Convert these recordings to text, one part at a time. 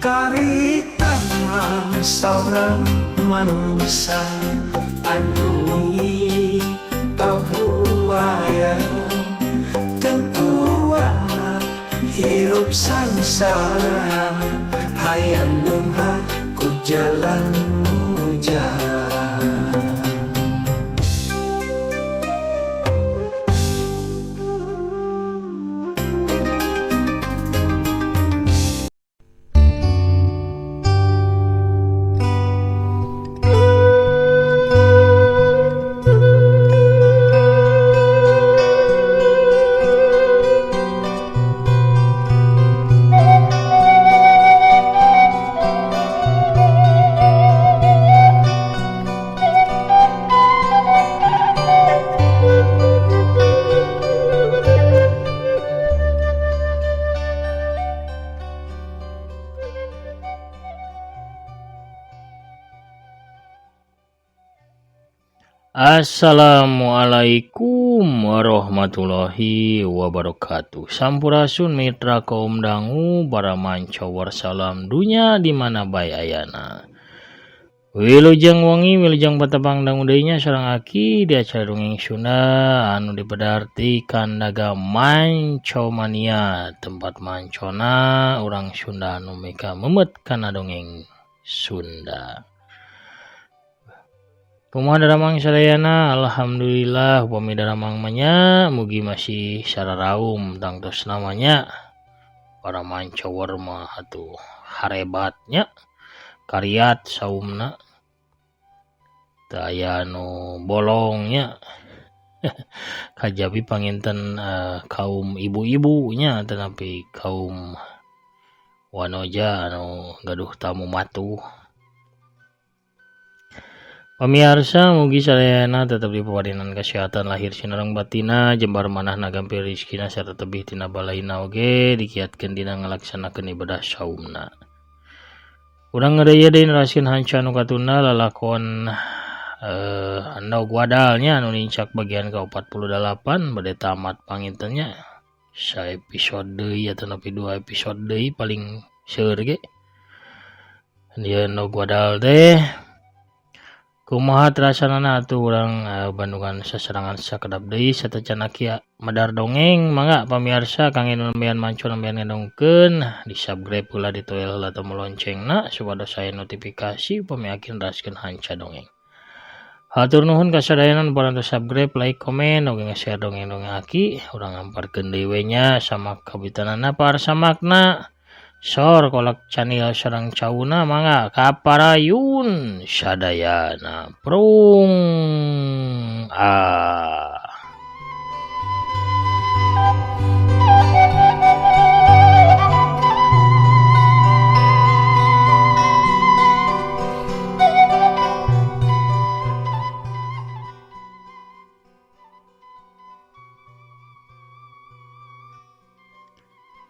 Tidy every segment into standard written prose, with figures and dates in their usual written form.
Karitan saurang manungsa anu pabuayan tentuana hirup sangsara hayang beunghar ku jalan mujaha. Assalamualaikum warahmatullahi wabarakatuh. Sampurasun mitra kaum dangu para manca warsalam dunya di mana bae ayana. Wilujeng wengi wilujeng patepang dangu deui nya sareng aki di acara dongeng Sunda anu dipedarti kandaga Mancomania tempat mancona urang Sunda anu mika memet kana dongeng Sunda. Kumaha daramang sadayana alhamdulillah upami daramang mah nya mugi masih sararaum tangtos namanya para mancower mah atuh harebatnya kariat saumna teu aya nu bolongnya kajabi panginten kaum ibu-ibu nya tetapi kaum wanoja anu gaduh tamu matuh. Pamiarsa mugi sadayana tetep dipaparinan kasehatan lahir sinareng batina jembar manahna gampil rizkina sarta tebih tina balaina oge dikiatkeun dina ngalaksanakeun ibadah saumna. Urang ngeureuyeuh deui neraskeun hanca anu katunda lalakon endog wadal nya anu nincak bagian ka 48 bade tamat panginten nya sa episode deui atanapi 2 episode deui paling seueur ge. Ieu endog wadal teh kumaha terasanana atuh urang bandungan sasarangan sakedap deui satacan aki medar dongeng mangga pamiarsa kangge nu nembean manco nembean ngadongkeun di subscribe heula ditoel heula tombol loncengna supados aya notifikasi upami aki neraskeun hanca dongeng. Hatur nuhun ka sadayana nu parantos subscribe, like, komen oge nge-share dongeng-dongeng aki. Urang ngamparkeun deui we nya samak kabitanana parsamakna. Sor kolak canil sareng cauna mangga kaparayun sadayana prung ah.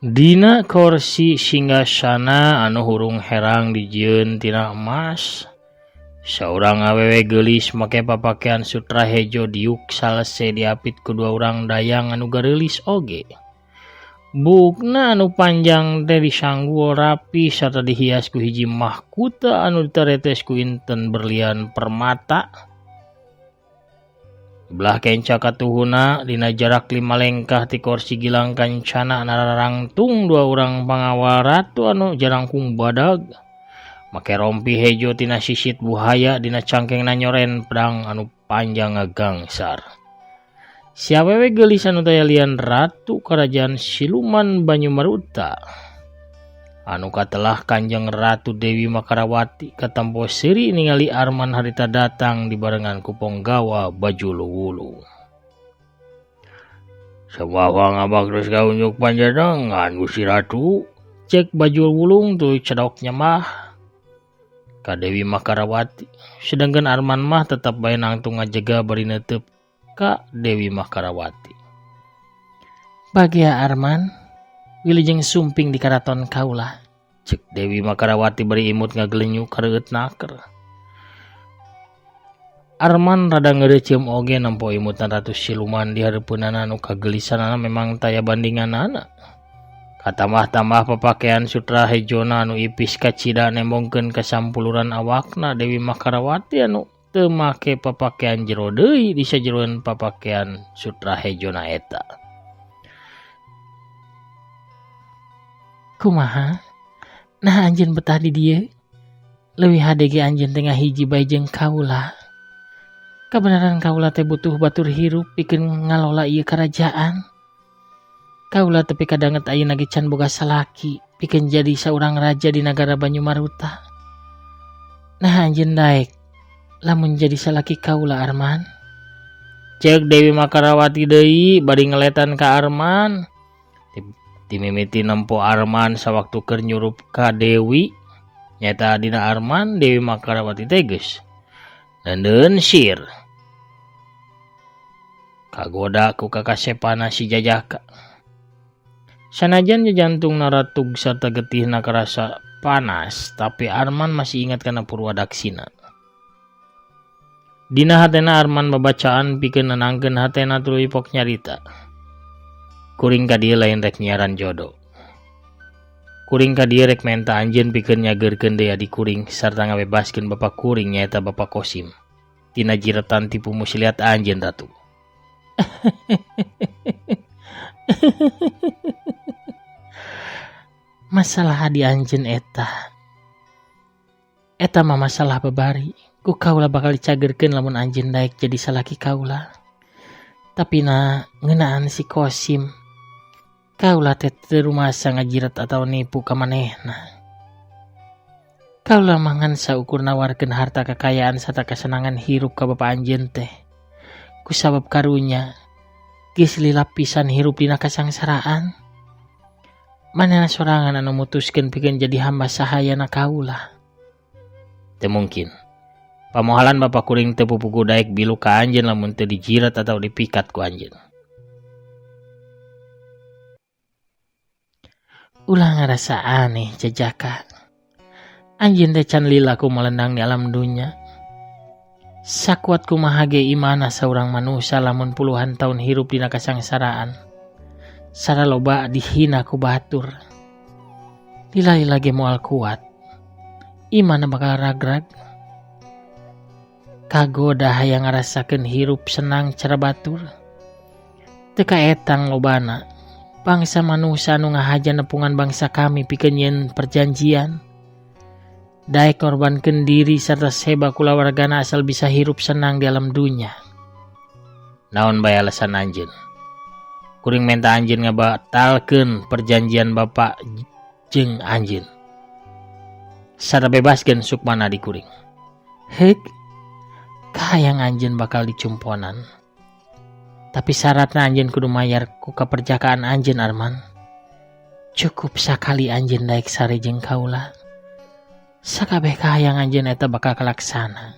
Dina korsi singgasana anu hurung herang dijieun tina emas. Saurang awewe geulis make papakean sutra hejo diuk salese diapit ku dua urang dayang anu gareulis oge. Buukna anu panjang teh disanggul rapi sarta dihias ku hiji mahkuta anu ditaretes ku inten berlian permata. Belah kenca katuhuna dina jarak 5 lengkah ti korsi gilang kancana nararangtung dua urang pangawal ratu anu jarangkung badag. Make rompi hejo tina sisit buhaya dina cangkengna nyoren pedang anu panjang ngagangsar. Si awewe geulis anu taya lian ratu kerajaan siluman Banyumaruta. Anu katelah Kanjeng Ratu Dewi Makarawati katempo seuri ningali Arman harita datang dibarengan ku ponggawa Bajul Wulu. Sabawang abak terus kaunjuk panjenengan Gusti Ratu, cek Bajul Wulung tuluy cedok nyemah ka Dewi Makarawati. Sedangkan Arman mah tetep bae nangtung ngajega bari neuteup ka Dewi Makarawati. Bagia Arman, wilujeng sumping di karaton kaula, cek Dewi Makarawati bari imut ngagelenyu kareueut naker. Arman rada ngeureeceum oge nempo imutan Ratu Siluman di hareupeunana anu kagelisanana memang taya bandinganana. Katambah-tambah papakean sutra hejona anu ipis kacida nembongkeun kasampuluran awakna Dewi Makarawati anu teu make papakean jero deui di sajeroeun papakean sutra hejona eta. Kumaha? Nah anjeun betah di dieu? Leuwih hade ge anjeun teh ngahiji bae jeung kaula. Kabeneran kaula teh butuh batur hirup pikeun ngalola ieu karajaan. Kaula tepi kadanget ayeuna ge can boga salaki pikeun jadi saurang raja di nagara Banyumaruta. Nah anjeun daek lamun jadi salaki kaula Arman. Ceuk Dewi Makarawati deui bari ngeletan ka Arman. Timimiti nempo Arman sawaktu keur nyurup ka Dewi nyaeta dina Arman Dewi Makarawati teh geus neundeun sir. Kagoda ku kakasepana si Jajaka. Sanajan jantungna ratug sarta getihna karasa panas, tapi Arman masih ingat kana purwadaksina. Dina hatena Arman babacaan pikeun nenangkeun hatena tuluy pok nyarita. Kuring ka dieu lain rek nyiaran jodo. Kuring ka dieu rek menta anjeun pikeun nyageurkeun deui adi kuring sarta ngabebaskeun bapa kuring nyaeta Bapa Kosim tina jiretan tipu muslihat anjeun ratu. Masalah adi anjeun eta. Eta mah masalah babari. Ku kaula bakal dicagerkeun lamun anjeun daek jadi salaki kaula. Tapi na ngeunaan si Kosim, kaula teh teu rumasa ngajiret atawa nipu ka manehna. Kaula mah ngan saukur nawarkeun harta kakayaan sarta kasenangan hirup ka bapa anjeun teh. Kusabab karunya geus lila pisan hirup dina kasangsaraan. Manehna sorangan anu mutuskeun pikeun jadi hamba sahayana kaula. Teu mungkin. Pamohalan bapa kuring teu pupugu daek bilu ka anjeun lamun teu dijiret atawa dipikat ku anjeun. Ulah ngarasa aneh Jajaka. Anjeun teh can lila ku melendang di alam dunya. Sakuat kumaha ge imana saurang manusia lamun puluhan tahun hirup dina kasangsaraan. Saraloba loba dihina ku batur. Lila-lila ge moal kuat. Imana bakal ragrag. Kagoda hayang ngarasakeun hirup senang cara batur. Teu kaetang lobana. Bangsa manusia anu ngahaja nepungan bangsa kami pikeun nyieun perjanjian. Daek ngorbankeun diri sarta seba kulawargana asal bisa hirup senang di alam dunya. Naon bae alasan anjeun? Kuring menta anjeun ngabatalkeun perjanjian bapa jeung anjeun. Sarta bebaskeun sukmana di kuring. Heuk, kahayang anjeun bakal dicumponan. Tapi syaratna anjeun kudu mayar ku kaperjakaan anjeun Arman. Cukup sakali anjeun daek sare jeung kaula. Sakabeh kahayang anjeun eta bakal kalaksana.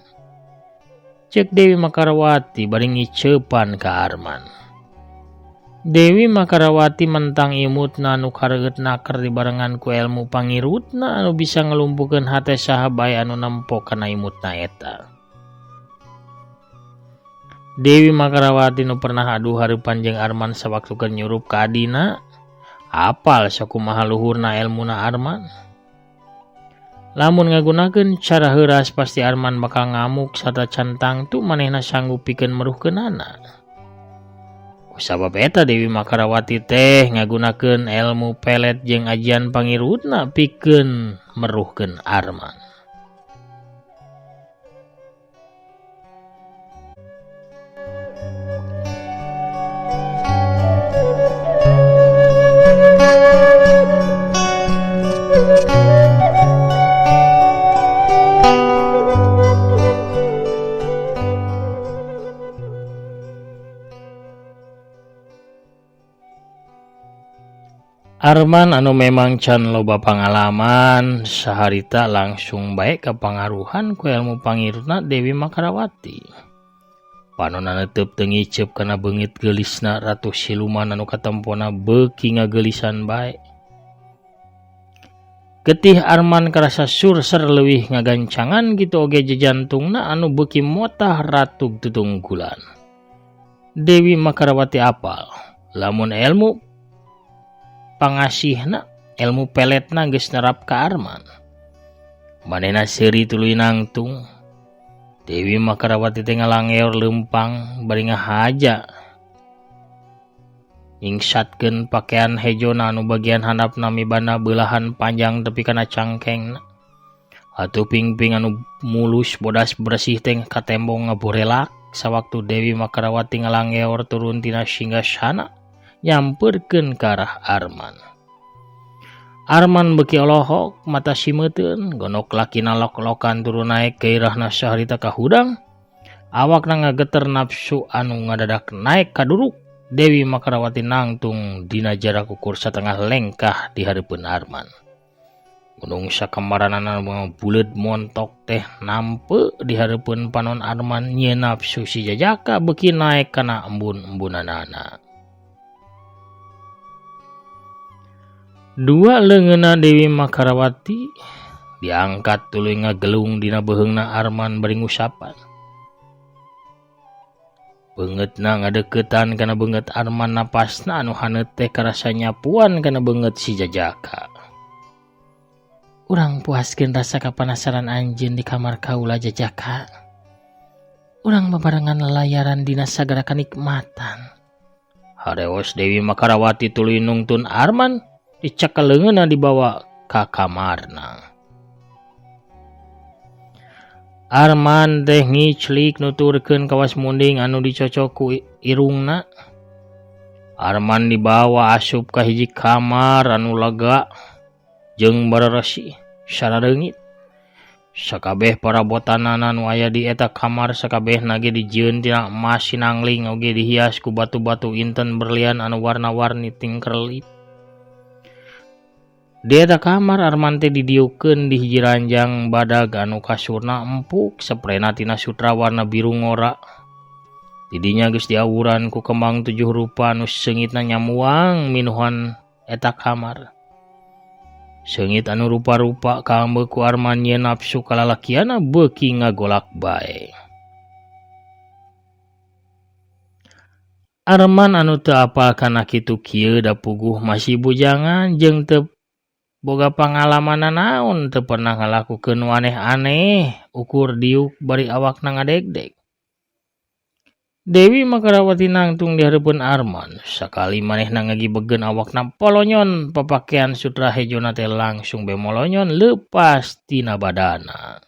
Ceuk Dewi Makarawati bari ngiceupan ka Arman. Dewi Makarawati mentang imutna anu kareueut naker dibarengan ku elmu pangirutna anu bisa ngelumpuhkeun hate saha bae anu nempo kana imutna eta. Dewi Makarawati nu pernah adu hareupan jeung Arman sawaktu keur nyurup ka adina, apal sakumaha luhurna elmuna Arman. Lamun ngagunakeun cara heuras pasti Arman bakal ngamuk sarta can tangtu manehna sanggup pikeun meruhkeunana. Kusabab eta Dewi Makarawati teh ngagunakeun elmu pelet jeung ajian pangirutna pikeun meruhkeun Arman. Arman anu memang can loba pangalaman saharita langsung bae kapangaruhan ku elmu pangirutna Dewi Makarawati. Panonna netep teu ngiceup kana beungit geulisna ratu siluman anu katempona beuki ngageulisan bae. Getih Arman karasa surser leuwih ngagancangan kitu oge jejantungna anu beuki motah ratug tutungkulan. Dewi Makarawati apal lamun elmu Pangasihna ilmu peletna geus nerap ka Arman. Manehna seuri tuluy nangtung. Dewi Makarawati teh ngalangeor leumpang bari ngahaja. Nyingsatkeun pakaian hejona anu bagian handapna mibanda beulahan panjang tepi kana cangkengna. Atuh pingping anu mulus bodas bersih teh katembong ngaborelak sawaktu Dewi Makarawati ngalangeor turun tina singgasana nyamperkeun ka arah Arman. Arman beuki olohok mata simeuteun gonok lakina lok-lokan turun naek gairahna saharita kahudang. Awakna ngageter nafsu anu ngadadak naek kaduruk. Dewi Makarawati nangtung dina jarak ukur satengah lengkah di hareupeun Arman. Gunung sakamaranana buleud montok teh nampe di hareupeun panon Arman nyieun nafsu si jajaka beuki naek kana embun-embunanana. Dua leungeunna Dewi Makarawati diangkat tuluy ngagelung dina beuheungna Arman bari ngusapan. Beungeutna ngadeukeutan kana beungeut Arman napasna anu haneut teh karasa nyapuan kana beungeut si jajaka. Urang puaskeun rasa kapanasaran anjeun di kamar kaula jajaka. Urang babarengan lalayaran dina sagara kanikmatan. Harewos Dewi Makarawati tuluy nungtun Arman dicekel leungeunna dibawa ka kamarna. Arman teh ngiclik nuturkeun kawas munding anu dicocok ku irungna. Arman dibawa asup ka hiji kamar anu lega jeung bararesi sarareungit. Sakabeh parabotanana nu aya di eta kamar sakabehna ge dijieun tina emas sinangling oge dihias ku batu-batu inten berlian anu warna-warni tingkerlit. Di eta kamar Arman teh didiukeun di hiji ranjang badag anu kasurna empuk seprena tina sutra warna biru ngora. Didinya geus diawuran ku kembang 7 rupa anu seungitna nyamuang minuhan eta kamar. Seungit anu rupa-rupa kaambeuk ku Arman nyieun nafsu kalalakiana beuki ngagolak bae. Arman anu teu apal kana kitu kieu da puguh masih bujangan jeung teu boga pangalaman naon teu pernah ngalakukeun nu aneh-aneh ukur diuk bari awakna ngadegdeg. Dewi Makarawati nangtung di hareupeun Arman sakali manehna ngagibegeun awakna polonyon papakean sutra hejona teh langsung bemolonyon leupas tina badana.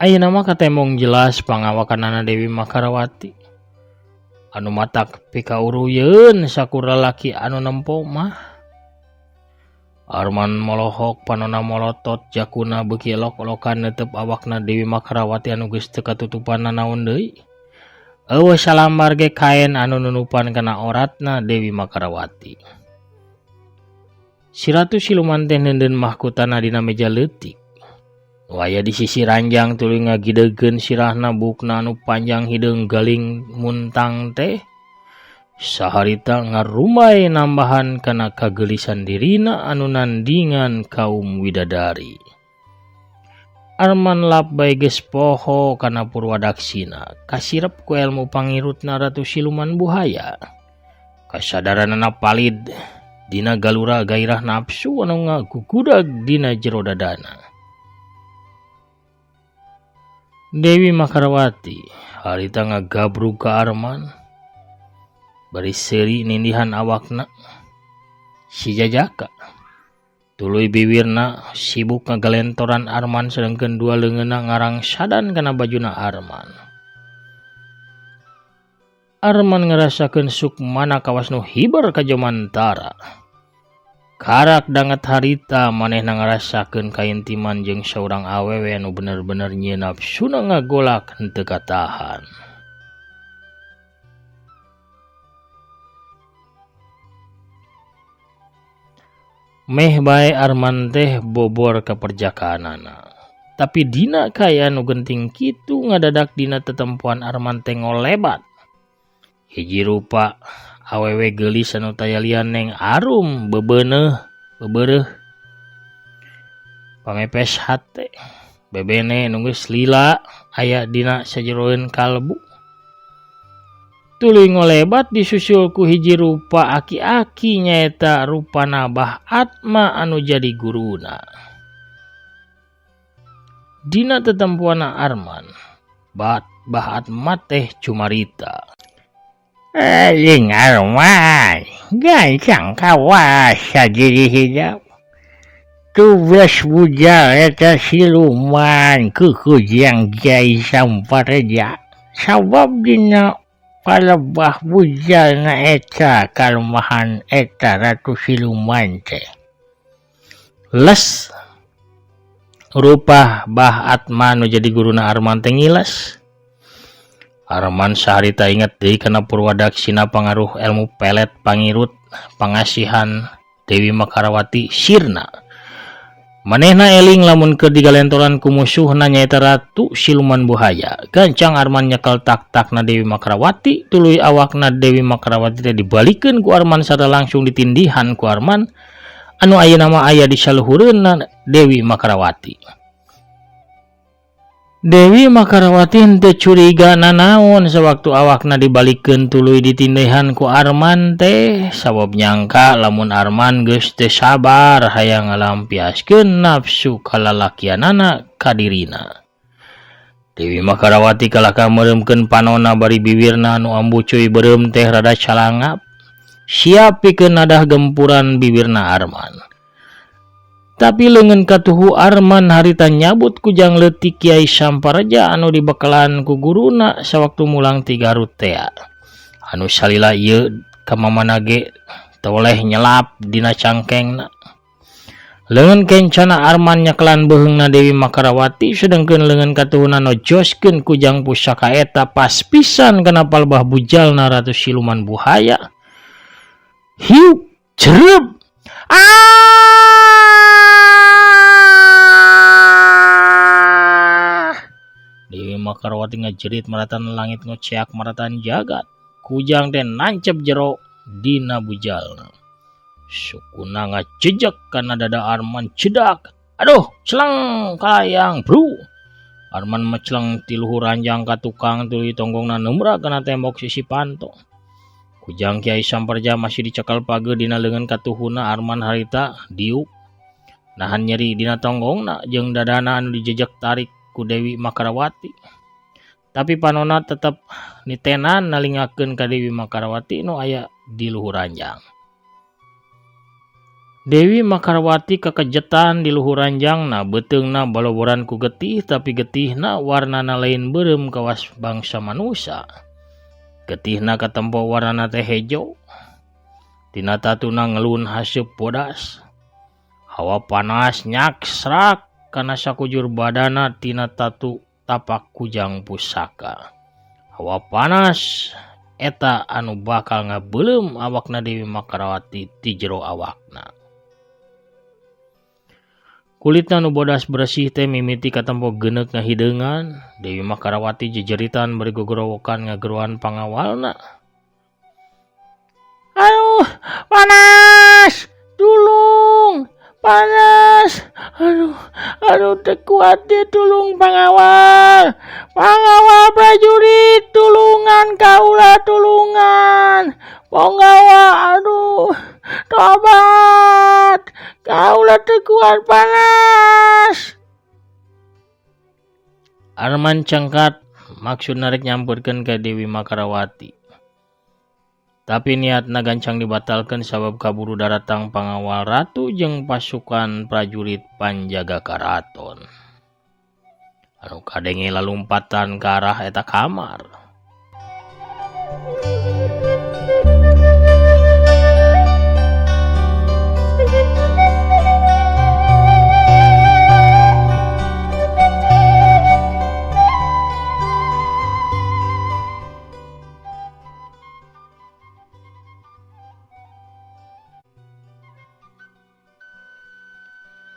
Ayeuna mah katemong jelas pangawakanana Dewi Makarawati. Anu matak pikauruyeun sakur lalaki anu nempo mah. Arman molohok panona molotot jakuna beuki elok-elokan neuteup awakna Dewi Makarawati anu geus teu katutupan nanaon deui. Eueuh salambar ge kaen anu nunupan kana oratna Dewi Makarawati. Si Ratu Siluman teh neundeun mahkutana dina meja leutik. Waya di sisi ranjang tuluy ngagidegeun sirahna bukna anu panjang hideung galing muntang teh. Saharita ngarumai nambahan kana kageulisan dirina anu nandingan kaum widadari. Arman lap bae geus poho kana purwadaksina, kasirep ku elmu pangirutna Ratu Siluman Buhaya. Kasadaranana palid dina galura gairah nafsu anu ngagugudag dina jero dadana. Dewi Makarawati harita ngagabrug ka Arman bari seuri nindihan awakna si jajaka. Tuluy biwirna sibuk ngagalentoran Arman sedengkeun dua leungeunna ngarangsadan kana bajuna Arman. Arman ngarasakeun sukmana kawas nu hiber ka jomantara. Karak danget harita manehna ngarasakeun kaintiman jeung saurang awewe anu bener-bener nyieun nafsuna ngagolak henteu katahan. Meh bae Arman teh bobor ka perjakaanana. Tapi dina kaayaan nu genting kitu ngadadak dina tetempoan Arman teh ngolebat. Hiji rupa awewe geulis anu taya lian neng arum bebeuneuh bebereuh. Pamepes hate bebene nu geus lila aya dina sajeroeun kalbu. Tuluy ngolebat disusul ku hiji rupa aki-aki nyaeta rupana Bah Atma anu jadi guruna. Dina tetempoanna Arman, Bah Atma teh cumarita. Jeung Arman, gancang kawasa jadi hidap. Tugas bujal eta siluman kukujang Kiai Sampareja. Sabab dina palebah bujalna eta kalemahan eta ratu siluman teh. Les rupa Bah Atma nu jadi guruna Arman teh ngiles. Arman saharita inget deui kana Purwadaksina pangaruh ilmu pelet pangirut pangasihan Dewi Makarawati sirna. Manehna eling lamun keur digalentoran ku musuhna nyaeta Ratu Siluman Buhaya. Gancang Arman nyekel tak-takna Dewi Makarawati, tuluy awakna Dewi Makarawati teh dibalikeun ku Arman sarta langsung ditindihan ku Arman anu ayeuna mah aya di saluhureunna Dewi Makarawati. Dewi Makarawati henteu curiga nanaon sewaktu awakna dibalikeun tuluy ditindihan ku Arman teh, sabab nyangka lamun Arman geus teu sabar hayang ngalampiaskeun nafsu kalalakianana ka dirina. Dewi Makarawati kalahka meureumkeun panona bari biwirna anu ambucuy beureum teh rada calangap, siap pikeun nadah gempuran biwirna Arman. Tapi leungeun katuhu Arman harita nyabut kujang leutik Kiai Sampareja anu dibekalan ku guruna sawaktu mulang ti Garut tea. Anu salila ieu ka mamana ge toleh nyelap dina cangkengna. Leungeun kencana Arman nyekelan beuheungna Dewi Makarawati sedengkeun leungeun katuhuna nojoskeun kujang pusaka eta pas pisan kana palebah bujalna Ratu Siluman Buhaya. Hiup jerep. Dewi Makarawati ngajerit maratan langit ngoceak maratan jagat. Kujang teh nancep jero dina bujalna. Sukuna ngajejek kana dada Arman cedak. Aduh, celeng kalayang, bro. Arman meceleng ti luhur ranjang ka tukang tuluy tonggongna nemra kana tembok sisi panto. Kujang Kiai Sampareja masih dicekal page dina leungeun katuhuna Arman harita diuk. Nahan nyeri dina tonggongna jeung dadana anu dijejek tarik ku Dewi Makarawati. Tapi panona tetep nitenan nalingakeun ka Dewi Makarawati nu aya di luhur ranjang. Dewi Makarawati kekejetan di luhur ranjangna, beuteungna baloboran ku getih tapi getihna warnana lain beureum kawas bangsa manusa. Getihna katempo warnana teh hejo. Tina tatuna ngelun haseup bodas. Hawa panas nyaksrak kana sakujur badana tina tatu tapak kujang pusaka. Hawa panas eta anu bakal ngabeuleum awakna Dewi Makarawati ti jero awakna. Kulitna nu bodas bersih teh mimiti katempo geuneuk ngahideungan. Dewi Makarawati jejeritan bari gogorowokan ngageroan pangawalna. Aduh, panas! Tulung! Panas! Aduh, aduh teu kuat teh, tulung pangawal. Pangawal prajurit, tulungan kaula, tulungan. Pangawal, aduh, tobat. Kaula teu kuat panas. Arman cengkat maksud narik nyamperkeun ka Dewi Makarawati. Tapi niatna gancang dibatalkeun sabab kaburu daratang pangawal ratu jeung pasukan prajurit panjaga karaton. Anu kadenge lalumpatan ka arah eta kamar.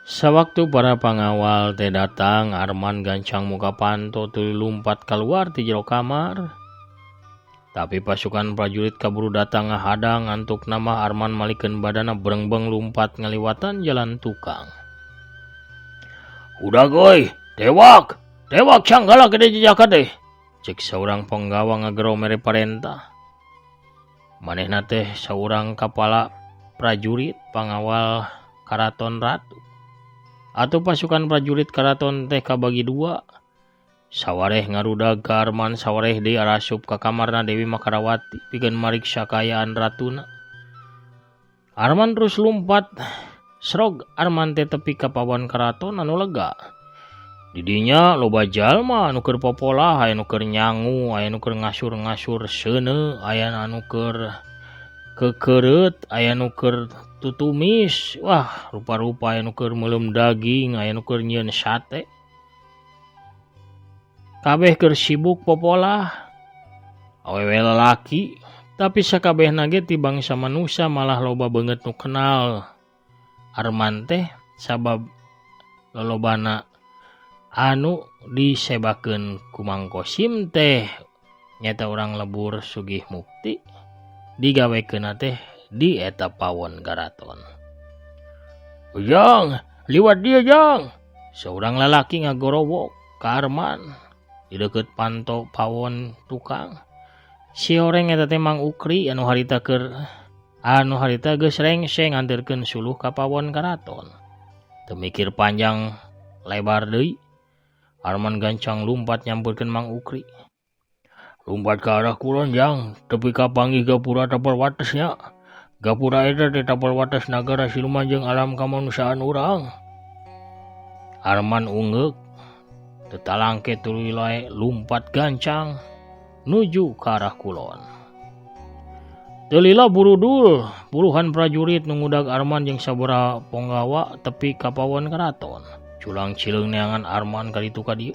Sawaktu para pangawal teh datang, Arman gancang muka panto tuluy lumpat keluar ti jero kamar. Tapi pasukan prajurit kaburu datang ngahadang antuk nama Arman malikeun badana berengbeng lumpat ngaliwatan jalan tukang. Udah goy, tewak, tewak canggala gede jejaka teh. Cek saurang penggawa ngagero mere parentah. Manehna teh saurang kapala prajurit pangawal karaton ratu. Atau pasukan prajurit karaton teh kabagi dua. Sawareh ngarudag ka Arman, sawareh deui arasup ka kamarna Dewi Makarawati pikeun mariksa kaayaan ratuna. Arman terus lumpat. Srog Arman teh tepi ka pawon karaton anu lega. Didinya loba jalma anu keur popolah, aya nu keur nyangu, aya nu keur ngasur-ngasur seuneu, aya anu keur kekeureut, aya nu keur tutumis, wah rupa-rupa aya nu keur meuleum daging, aya nu keur nyieun sate. Kabeh keur sibuk popolah. Awewe lalaki, tapi sakabehna ge ti bangsa manusia malah loba beungeut nu kenal Arman teh sabab lolobana anu disebakeun ku Mang Kosim teh nyata urang lebur Sugih Mukti digawekeunna teh di eta pawon karaton. Jang, liwat dia jang. Seorang lalaki ngagorowok ka Arman di deukeut panto pawon tukang. Si oreng eta teh Mang Ukri anu harita keur anu harita geus rengseng nganterkeun suluh ka pawon karaton. Teu mikir panjang lebar deui, Arman gancang lumpat nyamperkeun Mang Ukri. Lumpat ka arah kulon jang, tepi ka panggih gapura tapal watesnya. Gapura eta teh tapal wates nagara siluman jeung alam kamanusiaan urang. Arman ungeuk, teu talangke tuluy lae lumpat gancang nuju ka arah kulon. Teu lila burudul, puluhan prajurit nu ngudag Arman jeung sabaraha ponggawa tepi ka pawon karaton. Culang cileung neangan Arman ka ditu ka dieu.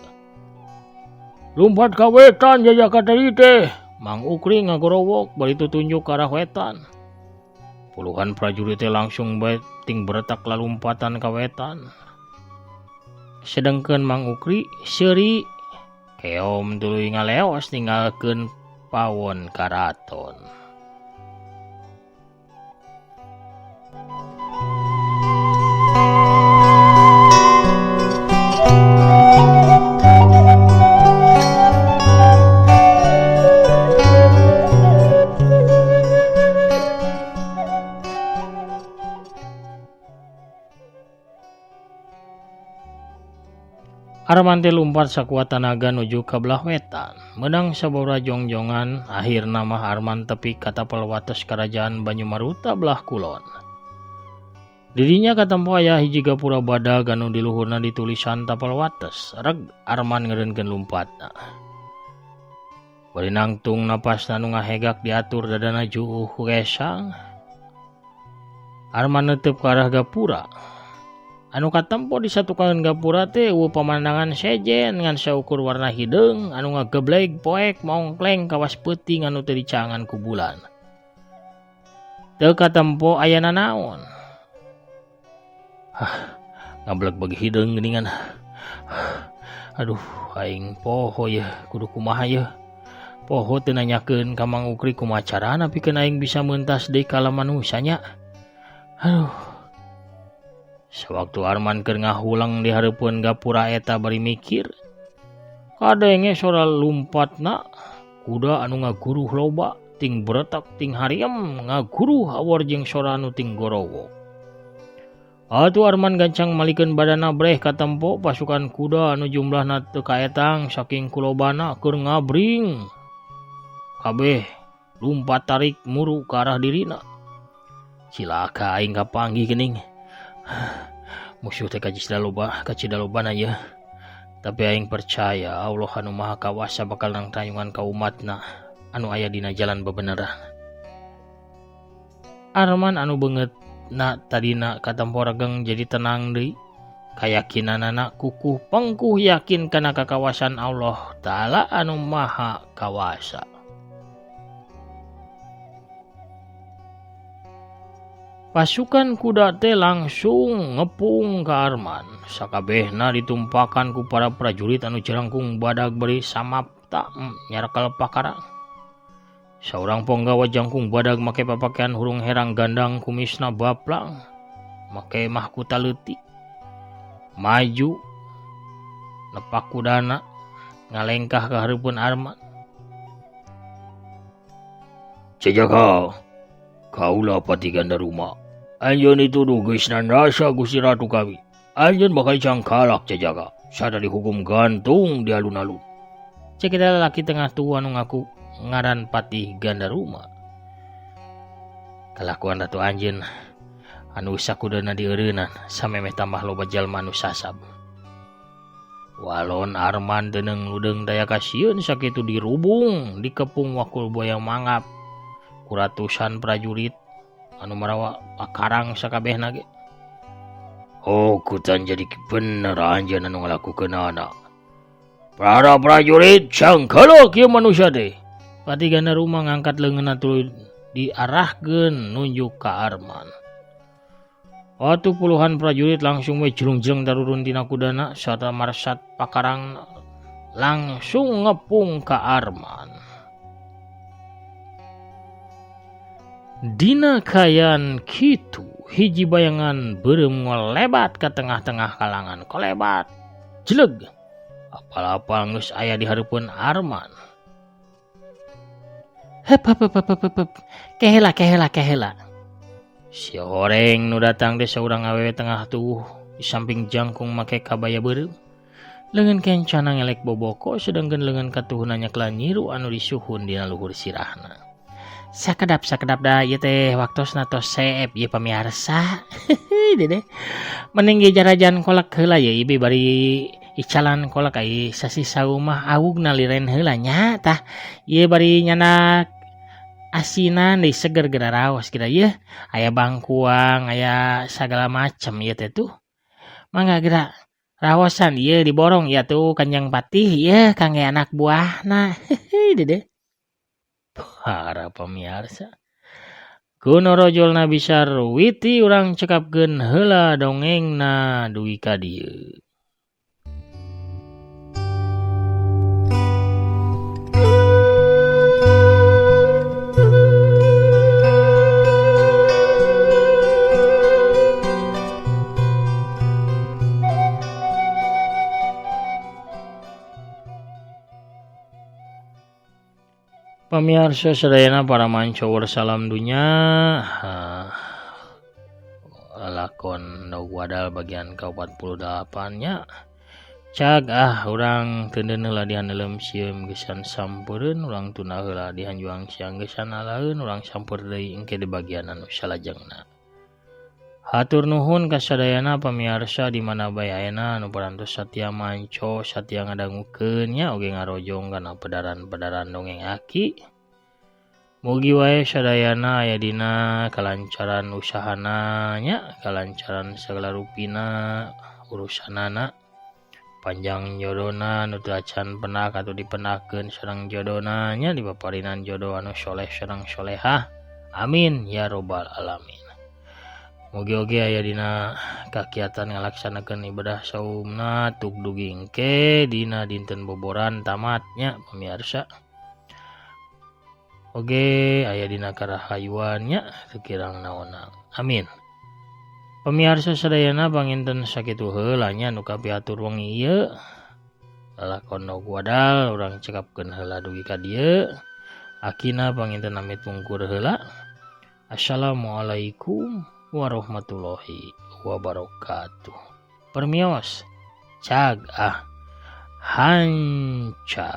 Lumpat ka wetan jajaka tadi teh. Mang Ukri ngagorowok bari tutunjuk ka arah wetan. Puluhan prajurit teh langsung bae ting beretak lalumpatan ka wetan. Sedengkeun Mang Ukri seuri keom tuluy ngaleos ninggalkeun pawon karaton. Arman teh lumpat sakuat tanaga nuju ka belah wetan. Meunang sababaraha jongjongan, akhirna mah Arman tepi ka tapal wates karajaan Banyumaruta belah kulon. Didinya katempo aya hiji gapura badag anu di luhurna ditulisan tapal wates. Reg Arman ngeureunkeun lumpatna. Bari nangtung napasna nu ngahegak diatur dadana juuh ku gesang. Arman neuteub ka arah gapura. Anu katempo di satukangan gapura teh eueuh pamandangan sejen ngan saukur warna hideung anu ngagebleg poek maongkleng kawas peuting anu teu dicangan ku bulan. Teu katempo aya nanaon. Hah, ngableg bagi hideung geuningan. Aduh, aing poho yeuh kudu kumaha yeuh. Poho teu nanyakeun ka Mang Ukri kumaha carana pikeun aing bisa meuntas deui ka alam manusia nya. Aduh. Sawaktu Arman keur ngahulang di hareupeun gapura eta bari mikir, kadenge sora lumpatna kuda anu ngaguruh loba ting beretak ting hariem ngaguruh awor jeung sora anu ting gorowok. Atuh Arman gancang malikeun badana breh katempo pasukan kuda anu jumlahna teu kaetang saking kulobana keur ngabring. Kabeh lumpat tarik muru ka arah dirina. Cilaka aing kapanggih geuning. Musuh teh kacida lobana yeuh. Tapi aing percaya Allah anu Maha Kawasa bakal nangtayungan ka umatna anu aya dina jalan bebeneran. Arman anu beungeutna tadina katempo regeng jadi tenang deui. Kayakinanana kukuh pengkuh yakin kana kakawasan Allah Ta'ala anu Maha Kawasa. Pasukan kuda teh langsung ngepung ka Arman. Sakabehna ditumpakan ku para prajurit anu jelangkung badag bari samapta nyarekel pakarang. Saurang ponggawa jangkung badag make papakaian hurung herang gandang kumisna baplang, make mahkuta leutik. Maju nepak kudana ngalengkah ka hareupeun Arman. Cejaka, kaula Patih Gandaruma. Anjeun dituduh geus nandasa Gusti Ratu kami. Anjeun bakal cangkalak Cejaka. Sada dihukum gantung di alun-alun. Cek eta lalaki tengah tua nu ngaku ngaran Patih Gandaruma. Kalakuan Ratu anjeun anu sakudana dieureunnan samemeh tambah loba jalma anu sasab. Walon Arman deuneng ludeung daya kasieun sakitu dirubung dikepung wakul buaya mangap ku ratusan prajurit anu marawa pakarang sakabehna ge. Oh, kutan jadi bener anjeun anu ngalakukeunana. Para prajurit cangkelok ieu manusia teh. Patih Gandaruma ngangkat leungeunna tuluy diarahkeun nunjuk ka Arman. Waktu puluhan prajurit langsung we jelung-jelung tarurun tina kudana sarta marsat pakarang langsung ngepung ka Arman. Dina kayan kitu hiji bayangan beureum ngolebat ka tengah-tengah kalangan kolebat jeleg apal-apal geus aya di hareupeun Arman. Hep hep hep hep hep, kehela kehela kehela. Si horeng nu datang teh saurang awewe tengah tuh di samping jangkung make kabaya beureum. Leungeun kencana ngelek boboko sedangkeun leungeun katuhuna nyakla nyiru anu disuhun dina luhur sirahna. Sakedap sakedap da ieu teh waktosna tos seep ieu pamiarsa. Dede. Mending ge jarajan kolak heula ye ieu bari icalan kolak ai sasih saumah awugna liren heula nya tah. Ieu bari nyanak asinan deui seger geura raos geura ieu. Aya bangkuang, aya sagala macem ieu teh tuh. Mangga geura raosan ieu diborong ieu tuh Kanjeng Patih ieu kangge anak buahna. Dede. Para pamiarsa, kuno rojolna bisa witi urang cekapkeun heula dongengna dugi ka dieu. Pamiarsa sadayana para mancowor salam dunya, lakon Endog Wadal bagian ke-48 nya. Cag ah urang teuneun heula dihaneuleum sieum geusan sampereun, urang tunda heula dihanjuang siang geusan alaeun, urang samper deui engke di bagian anu salajengna. Hatur nuhun ka sadayana pamiarsa di mana bae ayeuna anu parantos satia manco, satia ngadangukeun nya oge ngarojong kana pedaran-pedaran dongeng aki. Mugi wae sadayana aya dina kalancaran usahana nya, kalancaran sagala rupina urusanana, panjang jodona nu teu acan penak atau dipenakeun sareng jodona nya, dipaparinan jodoh anu soleh sareng solehah. Amin ya robbal alamin. Mugi oge aya dina kakiatan ngalaksanakeun ibadah saumna tuk dugi engke dina dinten boboran tamatnya pemirsa. Oge aya dina karahayuan nya teu kirang naonna. Amin. Pemirsa sadayana panginten sakitu heula nya nu kapiatur wengi ieu. Lalakon Endog Wadal urang cekapkeun heula dugi ka dieu. Akina panginten amit mungkur heula. Assalamualaikum warahmatullahi wabarakatuh. Permios cag ah hanca.